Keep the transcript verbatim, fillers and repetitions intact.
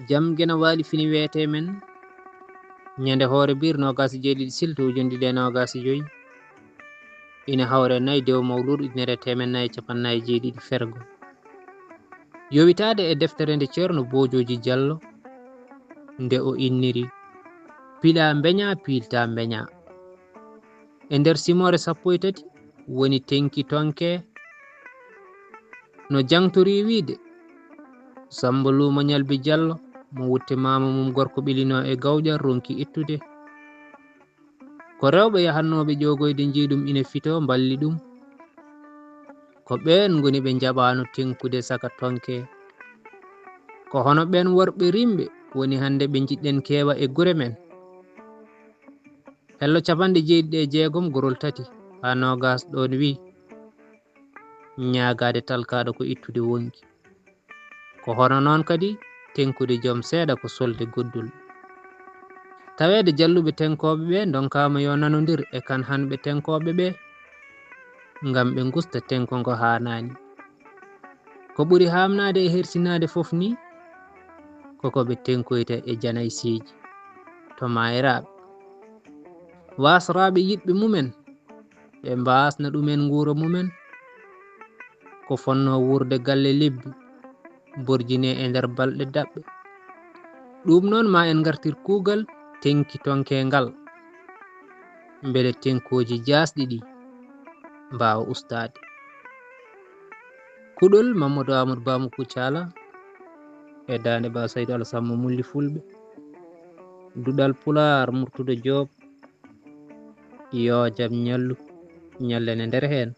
Jam gena waali fini weetee men, ñande hoore biir noogaas e jeeɗiɗi silto ujunɗe ɗiɗi e noogaas e joy, ina hawre nayi dewo mawluud ujunere e teemen nayi e capanɗe nayi e jeeɗiɗi fergo. Yowitaade e deftere nde Ceerno Boojooji Jallo, nde o inniri Pilaa mbeñaa, piiltaa mbeñaa. E nder simoore sappo e tati woni tenki tonke no jangtori wiide, Samba Luuma Ñalbi Jallo mo wutte maama mum gorko ɓilinoo e gawƴa ronki ittude. Ko rewɓe yahannooɓe ƴoogoyde njiiɗum ina fitoo mballi ɗum. Ko ɓeen ngoni ɓe njaɓaano tenkude saka tonke. Ko hono ɓeen worɓe rimɓe woni hannde ɓe njiɗɗen keewa e gure men. Hello capanɗe jeeɗiɗi e jeegom gorol tati haa noogaas ɗoon wi, ñaagaade talkaaɗo ko ittude wonki. Ko hono noon kadi tenkude joom seeɗa ko solde goddul. Taweede jalluɓe tenkooɓe ɓe ndonkaama yo nanondir e kan hanɓe tenkooɓe ɓe, ngam ɓe ngusta tenko ngo haanaani. Ko ɓuri haamnaade e hersinaade fof ni, ko ko ɓe tenkoyta e janaysiiji to maayiraaɓe. Waasraaɓe yiɗɓe mumen, ɓe mbaasna ɗumen nguura mumen, ko fonnoo wuurde galle lebbi, borjinee e nder balɗe daɓɓe. Ɗum noon ma en ngartir kuugal tenki tonke ngal, mbele tenkooji jaasɗi ɗi mbaawa ustaade. Kuɗol Mamadou Amadou Bamou Kouthia Alla e daande Ba Saydou Alassane Mo Mulli Fulɓe. Duɗal Pulaar Murtudo Joob. Yo jam ñallu, ñallen e nder heen.